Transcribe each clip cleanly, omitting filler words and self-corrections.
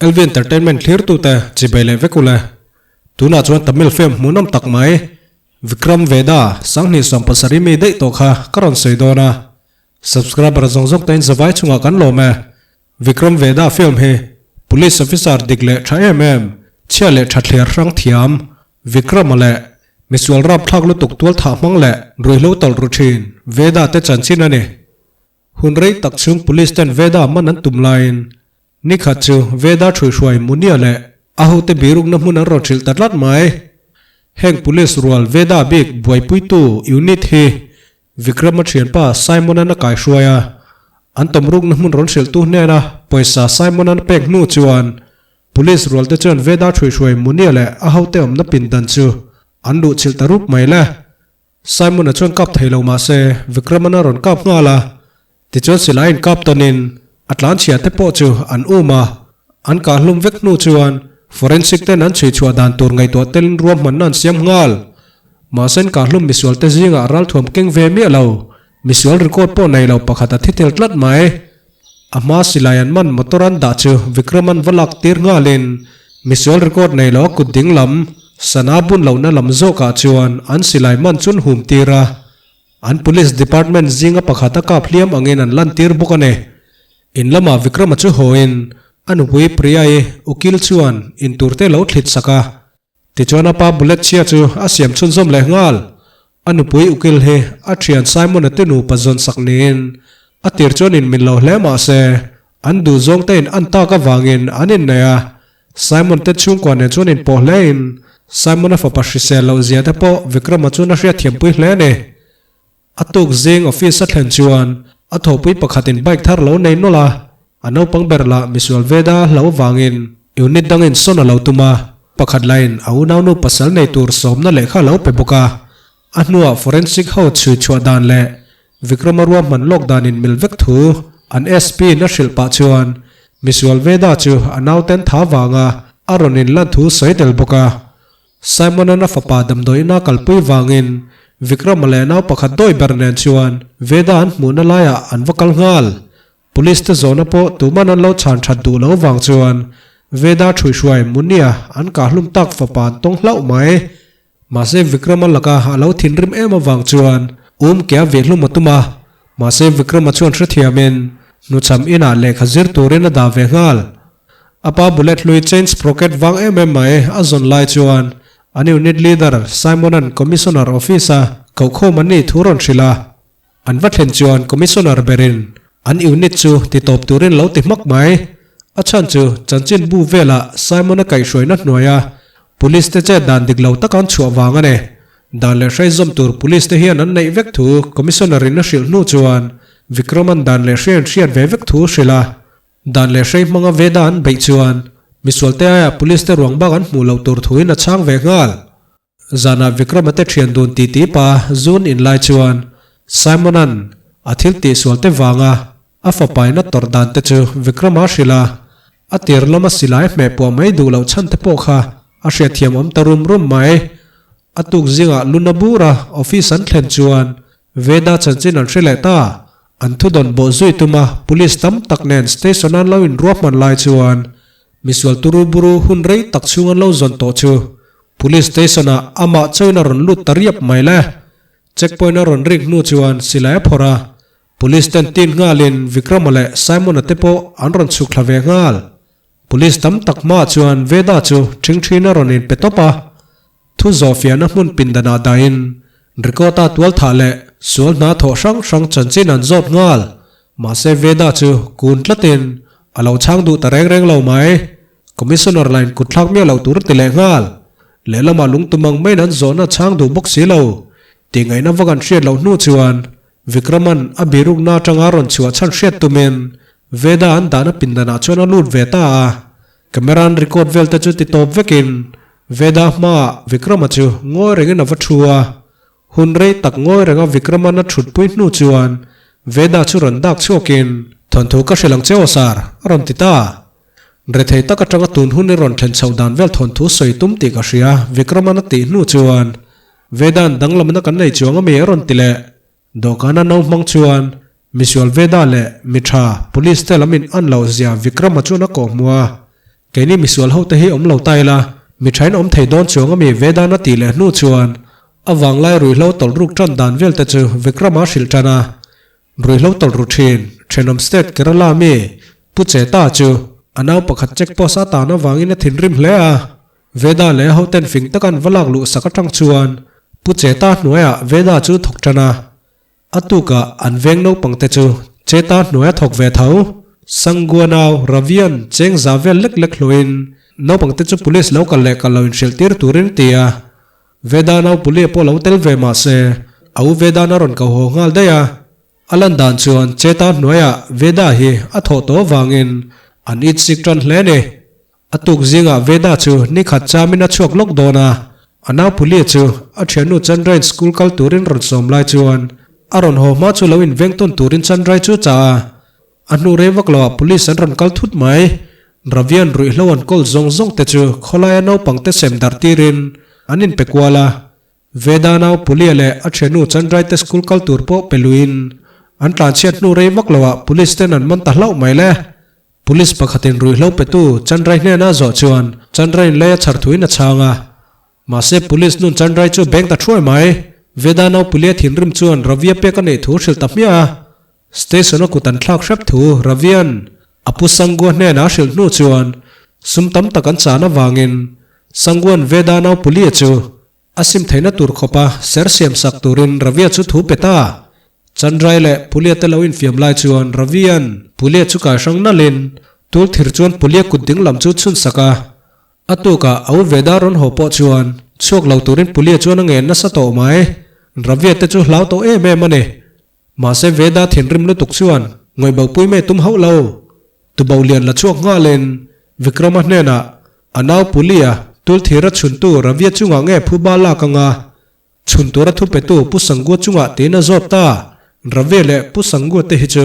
LV Entertainment thlirtute chibai leh vek ule. Tunah chuan Tamil film hmuhnawm tak mai Vikram Vedha sanghnih 70 mi daih tawh kha ka rawn sawi dawn a. Subscriber zawng zawng te in zavai chungah kan lawm e. Vikram Vedha film hi Police officer dik leh tha em em, chhia leh tha thliar hrang thiam Vikrama leh misual rapthlak lutuk tual thah hmang leh ruihhlo tawlh ru thin Vedha te chanchin a ni. Hun rei tak chhung Police ten Vedha man an tum laiin Nikhat chu Veda ṭhuihruai Munia leh a hote birukna hmun an rawn hrilh ta tlat mai. Heng Police rual Veda bik buaipuitu unit hi Vikrama ṭhianpa Simon-a'n a kaihruai a, an tawmrukna hmun rawn hrilhtu hnena pawisa Simon-a'n a pek hnu chuan Police rualte chuan Veda ṭhuihruai Munia leh a hote awmna pindan chu an luhchilh ta rup mai le. Simon-a chuan kap thei lo mah se Vikraman-a rawn kap nghal a, tichuan silai in kap tawnin a tlanchhia te pawh chu an um a, an kah hlum vek hnu chuan forensic ten an chhui chhuah dan tur ngaihtuah telin ruahmanna an siam nghal. Mahse an kah hlum misual te zingah ralthuam keng ve miah lo, misual record pawh nei lo pakhat a thi tel tlat mai. A hma silai an man motor an dah chu Vikraman va lak tir nghalin misual record nei lo a kut ding lam sana bun lohna lam zawkah chuan an silai man chu an hum tir a, an police department zinga pakhat a kap hliam angin an lan tir bawk a ni. In lamah Vikrama chu hawiin a nupui Priya-i ukil chuan in turte lo thlit sak a. Tichuan a pa bullet chhia chu a siam chhunzawm leh nghal. A nupui ukil hi a thian Simon-a te nupa zawn sak niin a tir chuan in min lo hle mah se an duh zawng te in an tak avangin an inneih a. Simon te chhungkua nen chuan inpawh hle in Simon-a fapa hrisel loh zia te pawh Vikrama chuan a hriatthiampui hle a ni. A tuk zing office a thlen chuan a thawhpui pakhatin bike thar lo nei nawlh a, a naupang ber lah misual Veda hlo vangin unit dangin sawn a lo tum a, pakhat lahin a unaunu pasal nei tur sawmna lehkha a lo pe bawk a. A hnuah forensic ho chhui chhuah dan leh Vikrama ruahman lawk danin mil vek thu an SP in a hrilh pah chuan misual Veda chu a nauten tha vanga a rawn inlan thu sawi tel bawk a. Simon-a'n a fapa damdawiin a kalpui vangin Vikrama leh nau pakhat dawi ber nen chuan Veda an hmuhna laiah an va kal nghal. Police te zawhna pawh tuman an lo chhan that duh lo vang chuan Veda ṭhuihruai Munia an kah hlum tak fapa an tawng hlauh mai. Mahse Vikrama laka a lo thinrim em avang chuan um ke a veh hlum a tum a, mahse Vikrama chuan hrethiamin hnuchham inah lehkha zir turin a dah ve nghal. A pa bullet hlui chain sprocket vang em em mai a zawn lai chuan an unit leader Simon-a'n Commissioner office-a kohkhawm an nih thu rawn hrilh a. An va thlen chuan Commissioner berin an unit chu ti tawp turin lo ti hmak mai. A chhan chu chanchin bu velah Simon-a kaihhruaina hnuaia Police te chet dan dik lo taka an chhuah vang a ni. Dan leh hrai zawm tur Police te hian an neih vek thu Commissioner-in a hrilh hnu chuan Vikraman dan leh hriain hriat ve vek thu hrilh a. Dan leh hrei hmanga Veda an beih chuan misual te aiah police te ruang bak an hmuh loh tur thuin a chhang ve nghal. Zanah Vikrama te thian dun ti ti pa zun in lai chuan Simon-a'n a thil tihsual te vanga a fapain a tawrh dan te chu Vikrama a hrilh a, a tir lama silai hmeh puah mai duh loh chhan te pawh kha a hriatthiam awm ta rum rum mai. A tuk zingah Luna bura office an thlen chuan Veda chanchin an hre leh ta. An thudawn bawh zui tuma police tam tak nen station an lo inruahman lai chuan misual turu buru hun rei tak chhung an lo zawn tawh chu police station ah amah chauhin a rawn lut ta riap mai le. Check point a rawn rik hnu chuan silai a phawrh a, police ten tin nghalin Vikrama leh Simon-a te pawh an rawn chhuk thla ve nghal. Police tam tak hmaah chuan Veda chu ṭhingṭhin a rawn inpe tawp a, Thu zawhfiahna hmun pindanah dahin record-a tualthah leh sual hna thawh hrang hrang chanchin an zawt nghal. Mahse Veda chu kun tlatin a lo chhang duh ta reng reng lo mai. Commissioner line kutthlak miah loh tur ti leh nghal. Lehlamah lungtumang maiin an zawhna chhang duh bawk si lo. Tihngaihna vak an hriat loh hnu chuan Vikraman a birukna atanga rawn chhuah chhan hriat tumin Veda an dahna pindanah chuan a lut ve ta a. Camera an record vel te chu ti tawp vekin Veda hmaah Vikrama chu ngawi rengin a va thu a. Hun rei tak ngawi renga Vikraman a thutpui hnu chuan Veda chu rawn dak chhuakin, Thawnthu ka hrilh ang che aw sir, a rawn ti ta. Rethei tak atanga tun hun i rawn thlen chhoh dan vel thawnthu sawi tum tih ka hria, Vikraman a tih hnu chuan Veda'n danglamna kan nei chuang ami a rawn ti leh. Dawhkana no hmang chuan misual Veda leh mi tha police te lam in an loh zia Vikrama chuan a kawh hmu a. Keini misual ho te hi awm lo ta ila, mi thain awm thei dawn chuang ami Vedan a tih leh hnu chuan a vanglai ruihhlo tawlh ruk tan dan vel te chu Vikrama hrilh tan a. Ruihhlo tawlh ru thin, thenawm state Kerala mi Pu Cheta chu a nau pakhat check post a tan avangin a thinrim hle a. Veda leh a hoten fing taka an va lak luh sak atang chuan Pu Cheta hnuaiah Veda chu thawk tan a. A tukah an veng naupang te chu Cheta hnuaia thawk ve tho. Sangua nau Ravian cheng za vel lek lek hluin naupang te chu police lo kal leh kal lo inhrilh tir turin ti a. Veda nau Pulia pawh lo tel ve mah se a u Vedan a rawn ko haw nghal daih a. A lan dan chuan Cheta hnuaiah Veda hi a thawh tawh avangin an itsik tan hle a ni. A tuk zingah Veda chu ni khat chamin a chhuak lawk dawn a, a nau Pulia chu a thiannu Chandrain school kal turin rawn sawm lai chuan a rawn haw hma chu lo inveng tawn turin Chandrai chu chah a. A hnu rei vak loah police an rawn kal thut mai. Ravian ruihhlo an kawl zawng zawng te chu khawlaia naupang te sem darh tirin an inpe kual a. Veda nau Pulia leh a thiannu Chandrai te school kal tur pawh pe luiin an tlanchhiat hnu rei vak loah police ten an man ta hlauh mai le. Police pakhatin ruihhlo petu Chandrai hnena zawh chuan Chandrain lei a chhar thuin a chhang a. Mahse police nun Chandrai chu beng ta thuai mai. Veda nau Pulia thinrim chuan Ravia pek a neih thu hrilh ta hmiah a. Station a kut an thlak hrep thu Ravian a pu Sangua hnena a hrilh hnu chuan sum tam tak an chan avangin Sanguan Veda nau Pulia chu A sim theihna tur khawpa ser siam sak turin Ravia chu thu pe ta. Chandrai leh Pulia te lo infiam lai chuan Ravia'n Pulia chu kai hrang nalhin tul thir chuan Pulia kut ding lam chu chhun sak a. A tukah a u Veda rawn haw pawh chuan chhuak lo turin Pulia chuan a ngen nasa tawh mai. Ravia te chu hlau tawh em em a ni. Mahse Veda thinrim lutuk chuan ngawihbopui mai tum hauh lo. Tubo lian la chhuak nghalin Vikrama hnenah a nau Pulia tulthira chhuntu Ravia chungah nge phuba lak anga chhun tura thupetu Pu Sangua chungah tiin a zawt ta. Ravia leh Pu Sangua te hi chu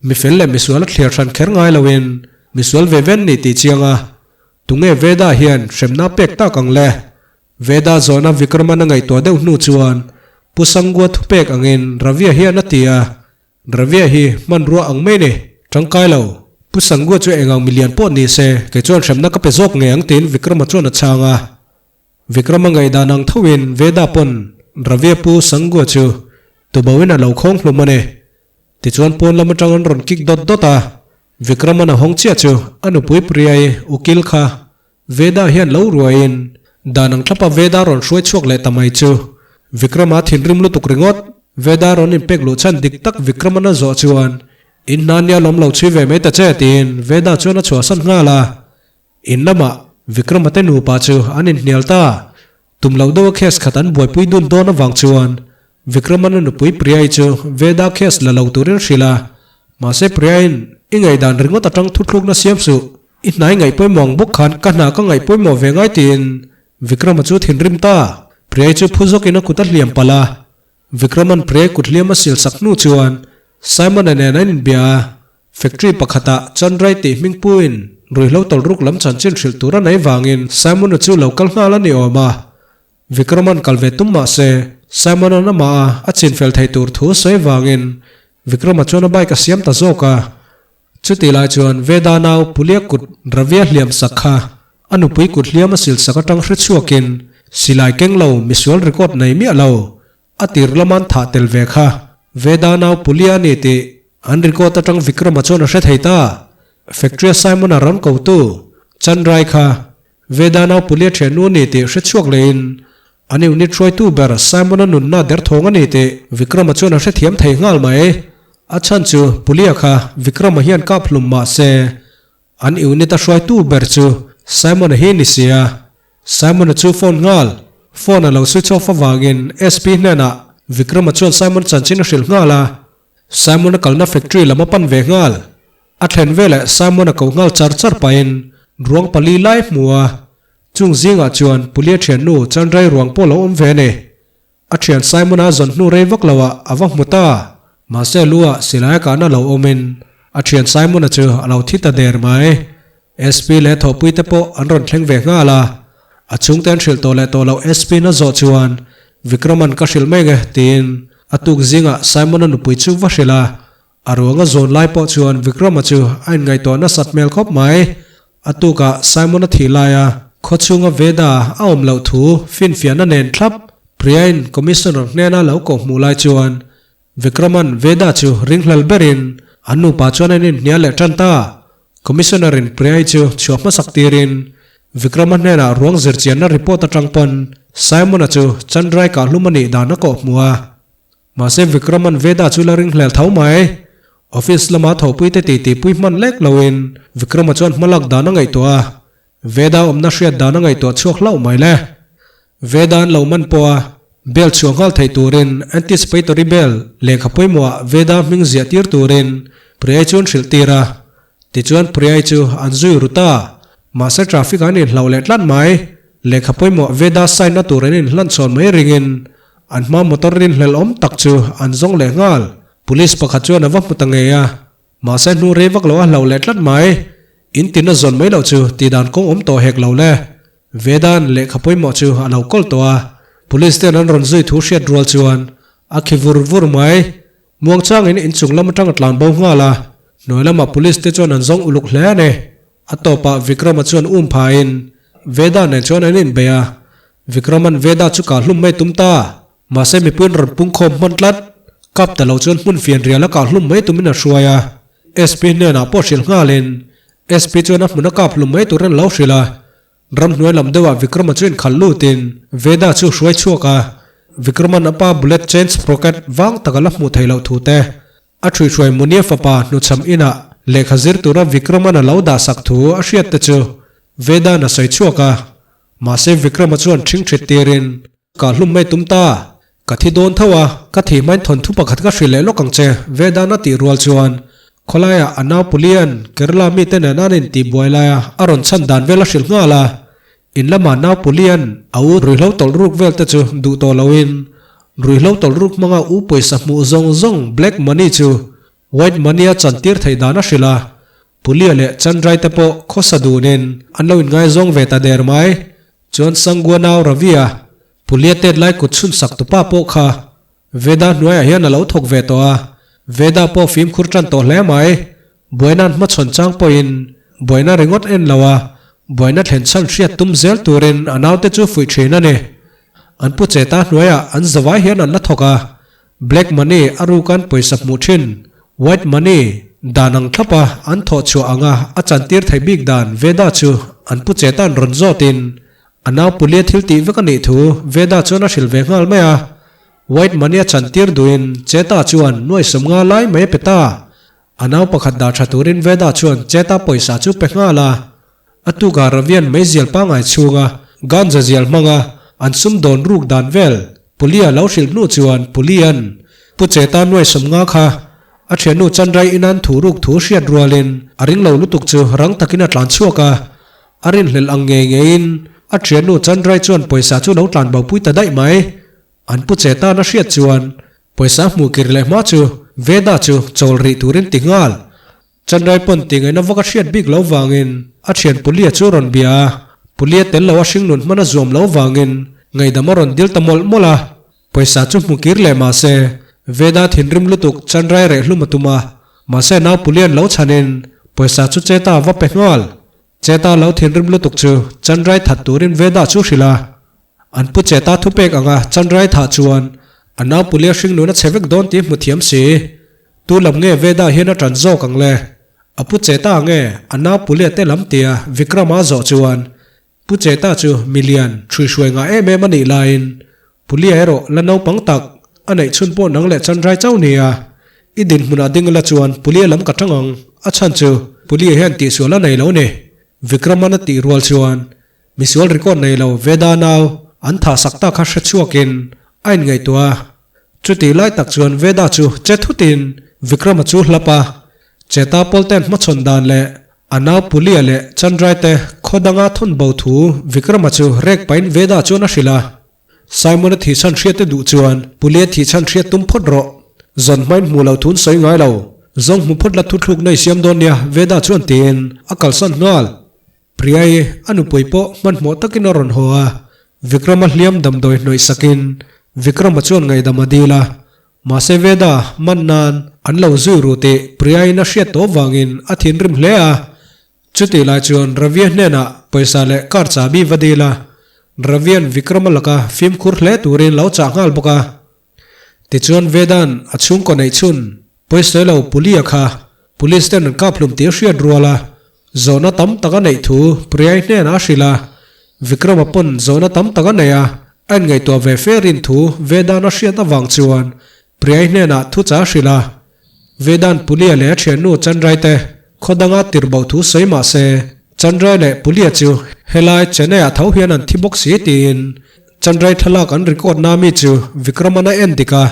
mifel leh misual a thliar hran kher ngai loin misual ve ven ni tih chiang a. Tunge Veda hian hremna pek tak ang le? Veda zawhna Vikraman a ngaihtuah deuh hnu chuan Pu Sangua thupek angin Ravia hian a ti a. Ravia hi hmanrua ang mai ni, tangkai lo. Pu Sangua chu engang milian pawh ni se, kei chuan hremna ka pe zawk ngei ang tiin Vikrama chuan a chhang a. Vikrama ngaihdan ang thoin Veda pawn Ravia Pu Sangua chu tuboin a lo khawng hlum a ni. Tichuan pawn lam atang an rawn kik dawt dawt a, Vikraman a hawng chiah chu a nupui Priyai ukil kha Veda hian lo ruaiin dan ang thlapa Veda rawn hruai chhuak leh ta mai chu Vikrama thinrim lutuk ringawt. Veda rawn inpek luh chhan dik tak Vikraman a zawh chuan, In hna nia lawm lo chhui ve mai ta che tiin Veda chuan a chhuahsan nghal a. In lamah Vikrama te nupa chu an inhnial ta. Tum loh deuha case khat an buaipui dun dawn avang chuan Vikramana nupui Priyai chu Veda case la lo turin hrilh a, mahse Priyaiin i ngaihdan ringawt atang thuthlukna siam suh, i hna i ngaih pawimawh ang bawk khan ka hna ka ngaih pawimawh ve ngai tiin Vikrama chu thinrim ta. Priyai chu phu zawkin a kut a hliam palh a, Vikraman Priyai kut hliam a sil sak hnu chuan Simon-a nen an inbia a, Factory pakhatah Chandrai tih hmingpuiin ruihhlo tawlhruk lam chanchin hrilh tur a nei vangin Simon-a chu lo kal nghal a ni awm a. Vikraman kal ve tum mah se, Simon-a'n amah a a chinfel thei tur thu sawi vangin Vikrama chuan a bike a siam ta zawk a. Chutih lai chuan Veda nau Pulia kut Ravia hliam sak kha a nupui kut hliam a sil sak atang hre chhuakin silai keng lo misual record nei miah lo A tir laman thah tel ve kha Veda nau Pulia a ni tih an record atang Vikrama chuan a hre thei ta. Factory-a Simon-a rawn kotu Chandrai kha Veda nau Pulia thiannu a ni tih hre chhuak lehin an unit hruaitu ber Simon-a nunna derthawng a ni tih Vikrama chuan a hre thiam thei nghal mai. A chhan chu Pulia kha Vikrama hian kap hlum mah se an unit-a hruaitu ber chu Simon-a hi ni sia. Simon-a chu phone nghal. Phone a lo switch off avangin SP hnenah Vikrama chuan Simon chanchin a hrilh nghal a. Simon-a kalna factory lam a pan ve nghal. A thlen veleh Simon-a ko nghal char char pahin ruang pali lai hmu a. Chung zingah chuan Pulia thiannu Chandrai ruang pawh lo awm ve a ni. A thian Simon-a zawn hnu rei vak loah a va hmu ta. Mahse lu-ah silai a kahna lo awmin a thian Simon-a chu a lo thi ta der mai. SP leh thawhpui te pawh an rawn thleng ve nghal a. A chhungte an hrilh tawh leh tawh loh SP-in a zawh chuan Vikraman ka hrilh mai nge tiin a tuk zingah Simon-a nupui chu va hrilh a. A ruang a zawn lai pawh chuan Vikrama chu a inngaihtuah nasat hmel khawp mai. A tukah Simon-a thih laia khawchhunga Veda a awm loh thu finfiahna nen thlap Priya-in Commissioner hnena lo koh hmuh lai chuan Vikraman Veda chu ringhlel berin an nupa chuan an inhnial leh tan ta. Commissioner-in Priya-i chu chhuah hmasak tirin Vikrama hnenah ruang zirchianna report atang pawn Simon-a chu Chandrai kahhlum a nih dan a koh hmuh a. Mahse Vikraman Veda chu la ringhlel tho mai. Office lama thawhpuite titipui hman lek loin Vikrama chuan hmalak dan a ngaihtuah a, Veda awmna hriat dan a ngaihtuah chhuak hlauh mai le. Veda an lo man pawh a, bail chhuah nghal theih turin anticipatory bail lehkha pawimawhah Veda hming ziah tir turin Priyai chu an hrilh tir a. Tichuan Priyai chu an zui ru ta. Mahse traffic an inhlauh leh tlat mai. Lehkha pawimawh Veda sign na tur an inhlan chhawn mai ringin An hma motor rinhlelh awm tak chu an zawng leh nghal. Police pakhat chuan a va hmu ta ngei a, mahse hnu rei vak lo a hlauh leh tlat mai. In tin a zawn mai loh chu tihdan kawng awm tawh hek lo le. Vedan lehkha pawimawh chu a lo kawl tawh a, police ten an rawn zui thu hriat rual chuan a khi vur vur mai. Muangchangin inchung lam atang a tlan bo nghal a, hnuai lamah police te chuan an zawng uluk hle a ni. A tawpah Vikrama chuan um phain Veda nen chuan an inbei a, Vikraman Veda chu kah hlum mai tum ta, mahse mipuiin rawn pungkhawm hman tlat. Kap ta lo chuan hmun fian rial a kah hlum mai tumin a hruai a, SP hnenah pawh hrilh nghalin SP chuan a hmun a kap hlum mai turin a lo hrilh a. Ramhnuai lam deuhah Vikrama chu inkhalh lutin Veda chu hruai chhuak a, Vikraman a pa bullet chain sprocket vang taka la hmuh theih loh thu te, a ṭhuihhruai Munia fapa hnuchham inah lehkha zir tura Vikraman a lo dah sak thu a hriat te chu Veda'n a sawi chhuak a, mahse Vikrama chuan ṭhingṭhit tirin, Ka hlum mai tum ta, ka thi dawn tho a, ka thih hmain thawnthu pakhat ka hrilh leh lawk ang che, Vedan a tih rual chuan khawlaiah a nau Pulian Kerala mite nen an intih buai laia a rawn chhan dan vel a hrilh nghal a, in lamah nau Pulian a u ruihhlo tawlh ruk vel te chu duh tawh loin ruihhlo tawlh ruk hmanga u pawisa hmuh zawng zawng black money chu white money a chantir theih dan a hrilh a, Pulia leh Chandrai te pawh khawsa dunin an lo inngaizawng ve ta der mai. Chuan Sangua nau Ravia, Pulia tet lai kut chhun sak tupa pawh kha Veda hnuaiah hian a lo thawk ve tawh a, Veda pawh fimkhur tan tawh hle mai. Buaina'n hmachhawn chang pawhin buaina ringawt en lo a, buaina thlen chhan hriat tum zel turin a naute chu fuih thin a ni. An pu Cheta hnuaiah an zavai hian an la thawk a, Black money a rukan pawisa hmuh thin, white money dan ang thlap a an thawh chhuah anga a chantir theih bik dan Veda chu an pu Chetan rawn zawtin a nau Pulia thil tih vek a nih thu Veda chuan a hrilh ve nghal mai a. White money a chantir duhin Cheta chuan nuai 50 lai mai a pe ta. A nau pakhat dah tha turin Veda chuan Cheta pawisa chu pe nghal a. A tukah Ravian meizial pangngai chhunga ganja zial hmanga an sumdawn ruk dan vel Pulia lo hrilh hnu chuan Pulian Pu Cheta nuai 50 kha a thiannu Chandrai inan thu ruk thu hriat rualin a ring lo lutuk chu rang takin a tlan chhuak a, a rinhlelh ang ngei ngeiin a thiannu Chandrai chuan pawisa chu lo tlan bopui ta daih mai. An Pu Cheta'n a hriat chuan pawisa hmuh kir leh hma chu Veda chu chawl rih turin ti nghal. Chandrai pawn ti ngaihna vak a hriat bik lo vangin a thian Pulia chu a rawn bia a, Pulia tel lo a hringnun hman a zuam lo vangin ngaihdam a rawn dil ta mawlh mawlh a. Pawisa chu hmu kir leh mahse Veda thinrim lutuk Chandrai reh hlum a tum a, mahse nau Pulia'n lo chhanin pawisa chu Cheta a va pe nghal. Cheta lo thinrim lutuk chu Chandrai that turin Veda chu hrilh a, an pu Cheta thupek anga Chandrai thah chuan a nau Pulia hringnun a chhe vek dawn tih hmu thiam si. Tu lam nge Veda hian a ṭan zawk ang le? A pu Cheta nge a nau Pulia te lam tia Vikrama zawh chuan Pu Cheta chu milian ṭhuihruai ngah em em a nih laiin Pulia erawh la naupang tak a neih chhun pawh nang leh Chandrai chauh nia. I dinhmunah ding la chuan Pulia lam ka ṭang ang, a chhan chu Pulia hian tihsual a nei lo ni. Vikrama'n a tih rual chuan misual record nei lo Veda nau an thah sak ta kha hre chhuakin a inngaihtuah a. Chutih lai tak chuan Veda chu che thutin Vikrama chu hlap a, Cheta Pawlten hmachhawn dan leh a nau Pulia leh Chandrai te khaw danga thawn bo thu Vikrama chu rek pahin Veda chuan a hrilh a. Simon-a thihchhan hriat te duh chuan Pulia thihchhan hriat tum phawt rawh. Zawn hmain hmuh lo thun sawi ngai lo. Zawng hmu phawt la thuthluk nei siam dawn nia Veda chuan tiin a kalsan nghal. Priya-i a nupui pawh hmanhmawh takin a rawn haw a, Vikrama hliam damdawi hnawih sakin Vikrama chuan ngaihdam a dil a, mahse Veda man nan an lo zui ru tih Priya-in a hriat tawh vangin a thinrim hle a. Chutih lai chuan Ravia hnenah pawisa leh car chahbi va dil a, Ravia'n Vikrama laka fimkhur hle turin lo chah nghal bawk a. Tichuan Veda'n a chhungkaw neih chhun pawisawi lo Pulia kha Police ten an kap hlum tih a hriat rual a, zawhna tam tak a neih thu Priyai hnenah a hrilh a. Vikrama pawn zawhna tam tak a nei a, a inngaihtuah ve fe rin thu Veda'n a hriat avang chuan Priyai hnenah thu cha a hrilh a. Vedan Pulia leh a thiannu Chandrai te khaw danga tirh bo thu sawi mah se, Chandrai leh Pulia chu helai Chennai ah tho hian an thi bawk si tiin Chandrai thlalak an record na mi chu Vikraman a en dik a,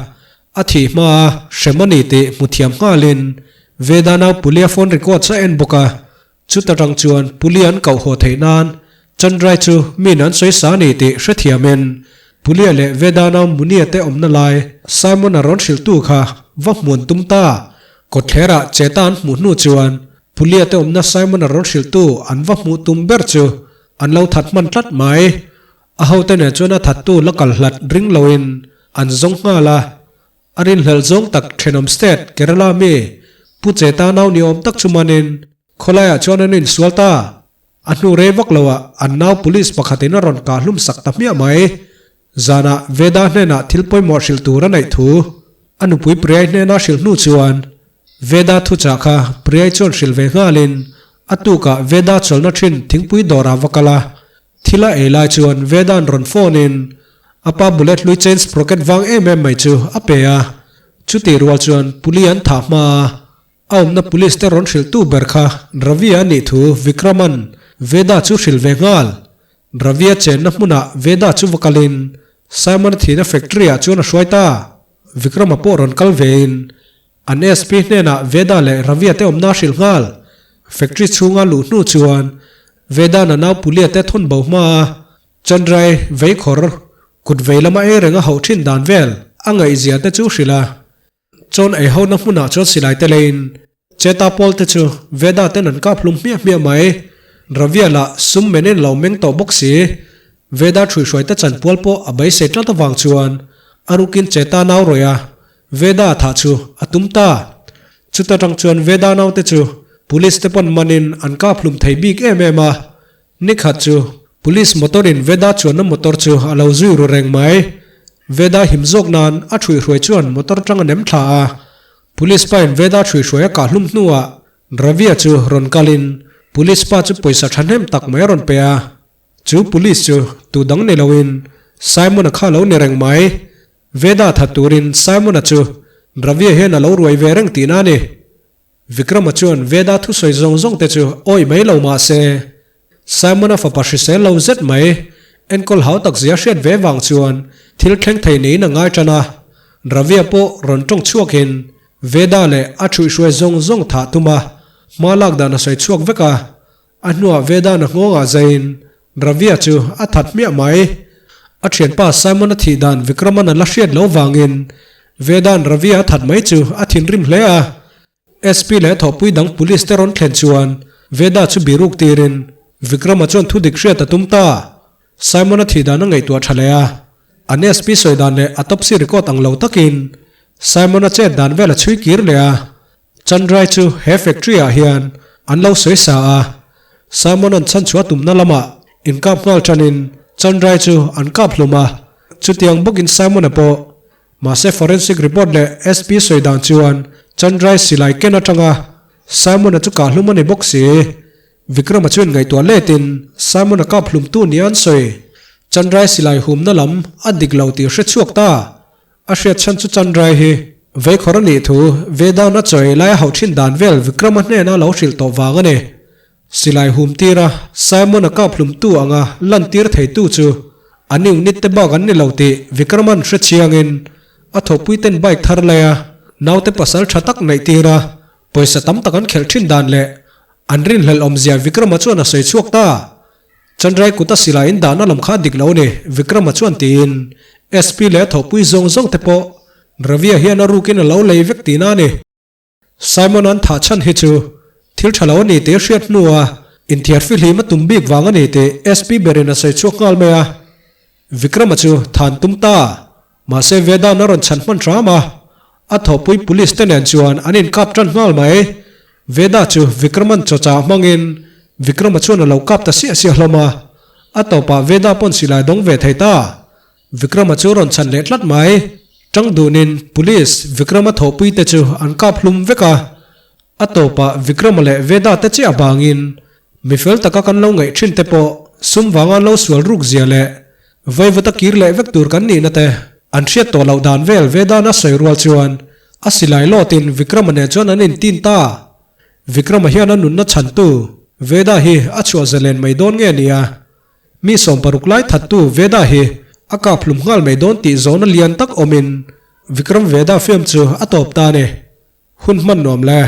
a thih hma a hrem a ni tih hmu thiam nghalin Vedana Pulia phone record chu a en bawk a, Chuta tang chuan Puli an koh haw theih nan Chandrai chu min an sawi sa ni tih hrethiamin Pulia leh Vedana Munia te awmna lai Simon-a rawn hrilhtu kha va hmuan tum ta. Kawtthlerah Cheta an hmuh hnu chuan Pulia te awmna Simon-a rawn hrilhtu an va hmuh tum ber chu an lo that hman tlat mai. A hote nen chuan a thattu la kal hlat ring loin an zawng nghal a. A rinhlelh zawng tak thenawm state Kerala mi Pu Cheta nau ni awm tak chu manin khawlaiah chuan an insual ta. A hnu rei vak loah an nau police pakhatin a rawn kah hlum sak ta hmiah mai. Zanah Veda hnenah thil pawimawh hrilh tur a neih thu a nupui Priyai hnena hrilh hnu chuan Veda thuchah kha Priyai chuan hrilh ve nghalin a tukah Veda chawlhna thin thingpui dawrah va kal a, Thil a ei lai chuan Vedan rawn phone in a pa bullet hlui chain sprocket vang em em mai chu a pe a, chutih rual chuan puli an thah hma a, a awmna police te rawn hrilh tu ber kha Ravi a nih thu Vikraman Veda chu hrilh ve nghal. Ravi a chenna hmunah Veda chu va kalin Simon a thihna factory ah chuan a hruai ta. Vikrama pawh rawn kal ve in An SP hnenah Veda leh Ravia te awmna a hrilh nghal. Factory chhunga luh hnu chuan Veda'n a nau Pulia te thawn bo hma a, Chandrai veikhawr kut vei lama ei reng a hauh thin dan vel a ngaihzia te chu hrilh a. Chawn ei hona hmunah chuan silai te leiin Cheta pawl te chu Veda ten an kap hlum hmiah hmiah mai. Ravia lah sum menin lo meng tawh bawk si. Veda ṭhuihhruai te chanpual pawh a beisei tlat avang chuan a rukin Cheta nau rawih a, Veda thah chu a tum ta. Chuta tang chuan Veda naute chu Police te pawn manin an kap hlum thei bik em em a. Nikhat chu Police motor in Veda chuanna motor chu a lo zui ru reng mai. Veda him zawk nan a ṭhuihhruai chuan motor tang a nem thla a. Police pa in Veda ṭhuihhruai a kah hlum hnuah Ravia chu rawn kalin Police pa chu pawisa ṭhahnem tak mai a rawn pe a. Chu Police chu tu dang ni loin Simon-a kha lo ni reng mai. Veda that turin Simon-a chu Ravia hian a lo ruai ve reng tihna a ni. Vikrama chuan Veda thusawi zawng zawng te chu awih mai lo mah se, Simon-a fapa hrisel lo zet mai enkawl hau tak zia hriat ve vang chuan thil thleng thei niin a ngai tan a. Ravia pawh rawn tawng chhuakin Veda leh a thuihhruai zawng zawng thah tum a, hma lak dan a sawi chhuak vek a. A hnuah Vedan a nghawngah zaiin Ravia chu a that hmiah mai. A thianpa Simon-a thih dan Vikraman a la hriat lo vangin Vedan Ravia a that mai chu a thinrim hle a. SP leh thawhpui dang police te rawn thlen chuan Veda chu biruk tirin Vikrama chuan thudik hriat a tum ta. Simon-a thih dan a ngaihtuah tha leh a. An SP sawi dan leh autopsy record ang lo takin Simon-a chet dan vel a chhui kir leh a. Chandrai chu he factory ah hian an lo sawi sa a, Simon an chhanchhuah tumna lamah inkap nghal tanin Chandrai chu an kap hlum a, chutiang bawkin Simon-a pawh. Mahse forensic report leh SP sawi dan chuan Chandrai silai ken atanga Simon-a chu kah hlum a ni bawk si. Vikrama chuan ngaihtuah letin Simon-a kap hlumtu nia an sawi. Chandrai silai humna lam a dik lo tih hre chhuak ta. A hriat chhan chu Chandrai hi veikhawr a nih thu Vedan a chawi lai a hauh thin dan vel Vikrama hnena lo hrilh tawh vang a ni. Silai hum tira Simon-a kap hlumtu anga lantir theitu chu an unit te bak an ni lo tih Vikrama'n hre chiangin a thawhpuiten bike thar laia naute pasal tha tak neih tira pawisa tam tak an khelh thin dan leh an rinhlelh awmzia Vikrama chuan a sawi chhuak ta. Chandrai kuta silai in dahna lam kha dik lo a ni, Vikrama chuan tiin SP leh a thawhpui zawng zawng te pawh Ravia hian a rukin a lo lei vek tihna a ni. Simon an thah chhan hi chu thil tha lo a ni tih a hriat hnua inthiar fihlim a tum bik vang a ni tih SP berin a sawi chhuak nghal mai a. Vikrama chu than tum ta, mahse Vedan a rawn chhan hman hram a, a thawhpui police te nen chuan an inkap tan nghal mai. Veda chu Vikraman chawchah hmangin. Vikrama chuan a lo kap ta siah siah hlawm a, a tawpah Veda pawn silai dawng ve thei ta. Vikrama chu rawn chhan leh tlat mai. Tang dunin Police Vikrama thawhpui te chu an kap hlum vek a. A tawpah Vikrama leh Veda te chiah avangin mi fel taka kan lo ngaih thin te pawh sum vanga an lo sual ruk zia leh vaivut a kir leh vek tur kan nihna te an hriat tawh loh dan vel Veda'n a sawi rual chuan a silai lawtin Vikrama nen chuan an intin ta. Vikrama hian a nunna chhantu Veda hi a chhuah zalen mai dawn nge nia? Mi 60 lai thattu Veda hi a kap hlum nghal mai dawn tih zawhna lian tak awmin Vikram Veda film chu a tawp ta a ni. Hun hman nuam le.